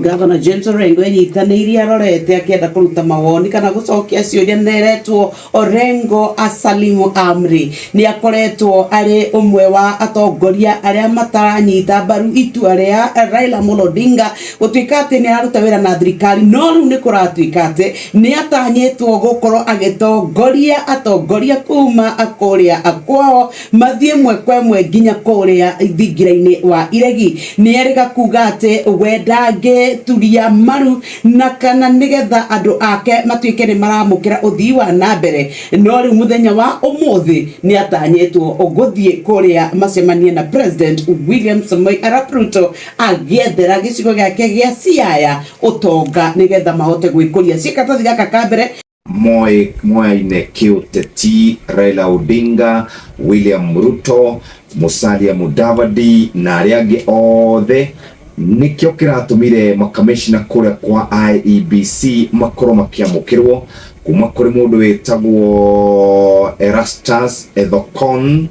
Gavana James Orengo enyitanĩirie arorete akĩenda kũruta mawoni kana gũcokia ciũria neretwo Orengo asalimu amri. Nĩ akoretwo arĩ ũmwe wa atongoria arĩa mataranyita mbaru itua rĩa Raila Amolo Odinga gũtuĩka atĩ nĩ araruta wĩra na thirikari, no rĩu nĩ kũratuĩka atĩ nĩ atanyĩtwo gũkorwo agĩtongoria atongoria kuma kũrĩa kwao mathiĩ ĩmwe kwa ĩmwe nginya kũrĩa thingira-inĩ wa iregi. Nĩ erĩga kuga atĩ we ndangĩturia maru na kana nĩgetha andũ ake matuĩke nĩ maramũkĩra ũthii wa na mbere, no rĩu mũthenya wa ũmũthĩ nĩ atanyĩtwo gũthiĩ kũrĩa macemanie na President William Samoei Arap Ruto agĩethera gĩcigo gĩake gĩa Siaya ũtonga nĩgetha mahote gwĩkũria. Ciĩ karatathi gaka ka mbere. Moe moyaine kĩũteti Raila Odinga, William Ruto, Musalia Mudavadi na arĩa angĩ othe nĩkĩo kĩratũmire makamishna kũrĩa kwa IEBC makorwo makĩamũkĩrwo kuma kũrĩ mũndũ wĩtagwo Erastus Ethekon,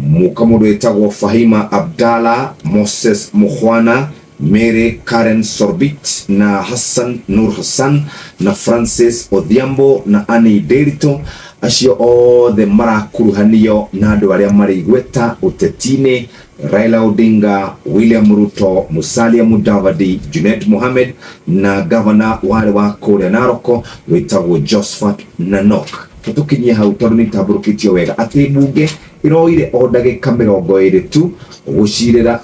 mũka mũndũ wĩtagwo Fahima Abdalla, Moses Mukhwana, Mary Karen Sorbit na Hassan Nur Hassan na Francis Odhiambo na Annie Nderitu, acio othe marakuruhanio na andũ arĩa marĩ igweta ũteti-inĩ Raila Odinga, William Ruto, Musalia Mudavadi, Junet Mohamed na gavana warĩ wa kũrĩa Naroko wĩtagwo Josphat Nanok. Tũkinyie hau tondũ nĩ itambũrũkĩtio wega atĩ mbunge ĩroire o ndagĩka 20 tu gũcirĩra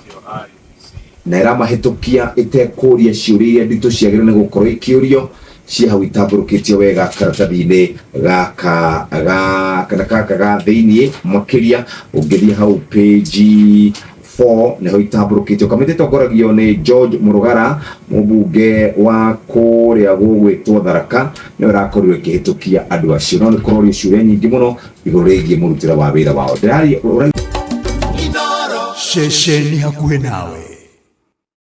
na ĩramahĩtũkia ĩtekũria ciũria iria nditũ ciagĩrĩire nĩ gũkorwo ikĩũrio ciĩ hau itambũrũkĩtio wega karatathi-inĩ gaka ga kana gaka ga thĩiniĩ makĩria ũngĩthiĩ hau page 4 nĩho itambũrũkĩtio. Kamĩtĩ ĩtongoragio nĩ George Mũrũgara, mũmbunge wa kũrĩa gũgwĩtwo Tharaka, nĩwe ĩrakorirwo ĩkĩhĩtũkia andũ acio, no nĩ kũrorio ciũria nyingĩ mũno igũrũ rĩgiĩ mũrutĩre wa wĩra wao. Ndĩraria Ceceni hakuhĩ nawe.